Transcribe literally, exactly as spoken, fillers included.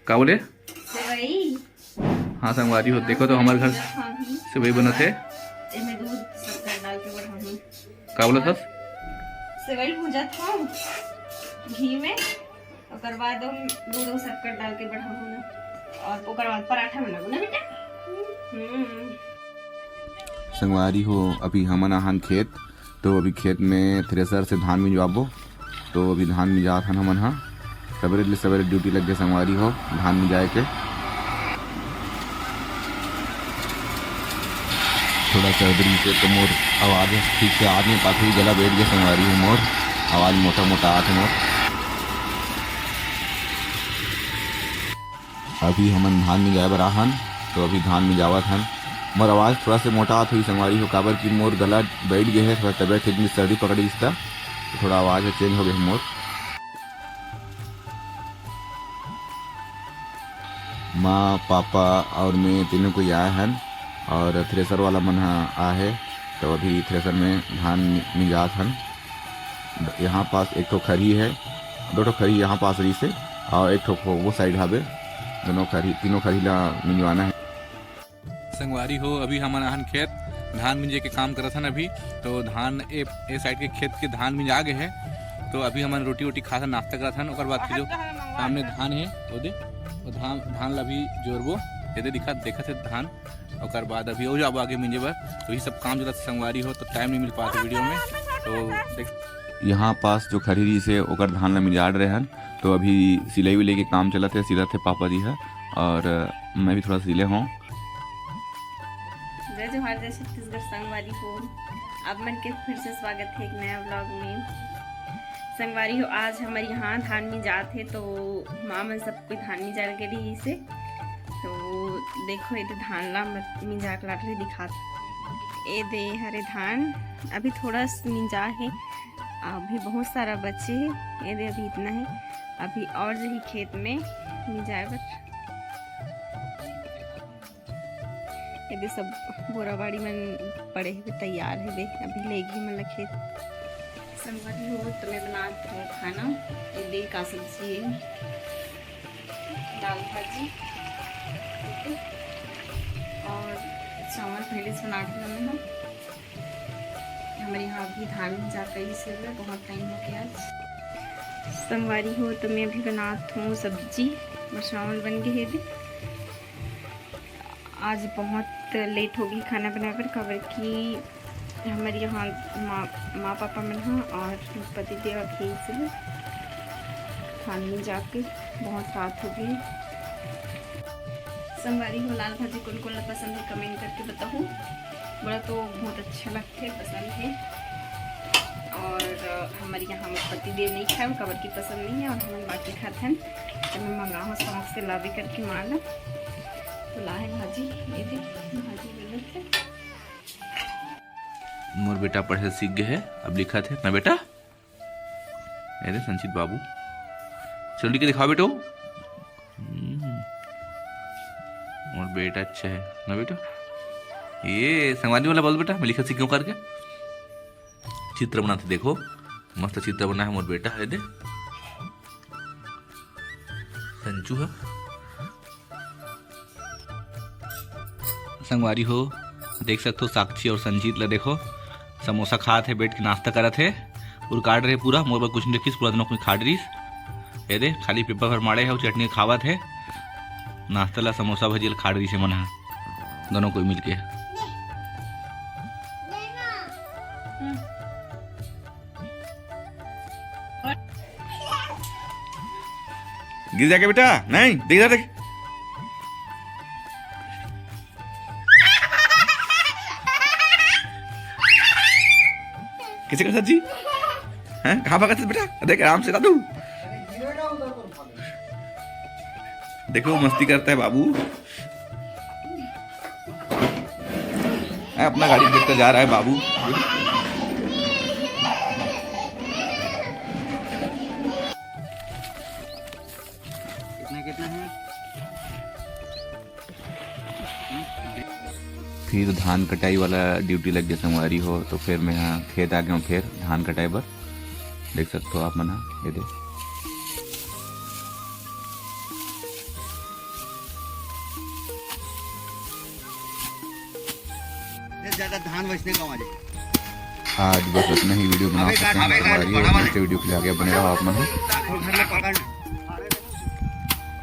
का बोले? सेवई। हाँ संगवारी हो, देखो तो हमर घर सेवई बनत हे। एमे दूध शक्कर डाल के बढ़ाहूँ। का बोलत हस? सेवई भूंजत हूँ घी में, ओकर बाद हम दूध और शक्कर डाल के बढ़ाहूँ ना, और ओकर बाद पराठा बनाबो ना बेटा। हम्म। संगवारी हो, अभी हमन आहन खेत, तो अभी खेत में थ्रेसर से धान मिंजवाबो। तो अभी धान मिंजात हन हमन हा। सबेरे ले सबेरे ड्यूटी लग गे संगवारी हो धान मिंजाए के। थोड़ा सर्दी से तो मोर आवाज ठीक से आ नहीं पाती, गला बैठ गया संगवारी हो मोर, आवाज मोटा मोटा आत हे मोर। अभी हमन धान मिंजाए बर आहन, तो अभी धान मिंजावत हन। मोर आवाज थोड़ा से मोटा आत होही संगवारी हो, काबर कि मोर गला बैठ गए हे, थोड़ा तबीयत ठीक नहीं, सर्दी पकड़ गिस त, तो थोड़ा आवाज चेंज हो गए हे मोर। माँ, पापा और मैं तीनों कोई आए हन, और थ्रेसर वाला मन ह आए हे, तो अभी थ्रेसर में धान मि-, मिंजात हन। यहाँ पास एक ठो खरही है, दो ठो खरही यहाँ पास रही से, और एक ठो वो साइड हवे, दोनों खरही, तीनों खरही ला मिंजवाना है। संगवारी हो, अभी हमन आहन खेत, धान मिंजे के काम करत हन अभी। तो धान ए, ए साइड के खेत के धान मिंजा गे हे, तो अभी हमन रोटी वोटी खाथन, नाश्ता करत हन। ओकर बाद फिर जो सामने धान हे, वो दे, वो धान, धान ला भी जोरबो, ये दे दिखा, देखत हे धान। ओकर बाद अभी हो जाबो आगे मिंजे बर, तो ये सब काम चलत संगवारी हो, तो टाइम नहीं मिल पाता वीडियो में। तो देख, यहाँ पास जो खरही रही से ओकर धान ला मिंजाड़ रहे हन, तो अभी सिलाई विलाई के काम चलत हे, सिलत हे पापा जी ह, और मैं भी थोड़ा सिले हूँ। जय जोहार, जय छत्तीसगढ़ संगवारी हो, आप मन के फिर से स्वागत है एक नया व्लॉग में। संगवारी हो, आज हमर यहाँ धान मिंजात हे, तो माँ मन सब कोई धान मिंजा के रही से। तो देखो, ये दे धान ला मत मिंजा के लाट ले दिखात। ये दे हरे धान, अभी थोड़ा सा मिंजा हे, अभी बहुत सारा बचे हे। ये दे अभी इतना है, अभी और जही खेत में मिंजाए बर। ये दे सब बोरा बाड़ी मन पड़े हुए, तैयार हुए, अभी ले गई मन ला खेत। संगवारी हो, तो मैं बनात हूँ खाना। ये दे का सब्जी है, दाल भाजी, ठीक है, और चावल पहले से बना के रखे हैं। हमारे यहाँ अभी धान जा कई से हुए, बहुत टाइम हो गया। संगवारी हो, तो मैं अभी बनात हूँ सब्जी और चावल बन गए हैं अभी। आज बहुत लेट हो गई खाना बनाए बर, काबर कि हमारे यहाँ माँ, माँ पापा मन ह और पति देव अभी से धान में जाके बहुत रात हो गई। संगवारी हो, लाल भाजी कोन कोन ला पसंद है, कमेंट करके बताओ। मोला तो बहुत अच्छा लगथे, पसंद है। और, अ, हमारे यहाँ मोर पति देव नहीं खाए, काबर की पसंद नहीं है, और हमन बाकी खाथन। तो मैं मंगाहूँ शौक से, लाबे करके माँ ला। तो लाहे भाजी, ये दे, भाजी मिलत है। मोर बेटा पढ़े सीख गए है, अब लिखत है ना बेटा। अरे संचित बाबू, चल लिख के दिखाओ बेटो। हम्म, मोर बेटा अच्छा है ना बेटा। ये संगवारी वाला बोल बेटा, मैं लिखत सीख गया हूँ करके। चित्र बनाथे, देखो मस्त चित्र बना है मोर बेटा, है दे संचू है। संगवारी हो, देख सकथो साक्षी और संजीत ला देखो, समोसा खात हे, बैठ के नाश्ता करत हे। उर काट रहे पूरा, मोर बर कुछ नहीं रखिस, पूरा दोनों कोई खाट रहीस। ये दे, खाली पेपर भर माड़े हे, चटनी खावत हे। नाश्ता ला समोसा भजिया ला खाट रहीस हे मन हा, दोनों कोई मिलके। गिर जाके बेटा, नहीं, देख इधर देख। कैसे कर सर जी? हैं? कहाँ भागा था बेटा? देख, आराम से दादू। देखो, मस्ती करता है बाबू। हैं, अपना गाड़ी देखता जा रहा है बाबू। कितना, कितना है? फिर धान कटाई वाला ड्यूटी लग गया संगवारी हो, तो फिर मैं यहाँ खेत आ गया हूँ फिर धान कटाई बर। देख सकते हो आप मन ह, ये दे। ज्यादा धान वैसने कमा ले। आज बस इतना ही वीडियो बना सकते हैं हमारी, और नेक्स्ट वीडियो के लिए आगे बने रहो आप मन। घर में पकड़।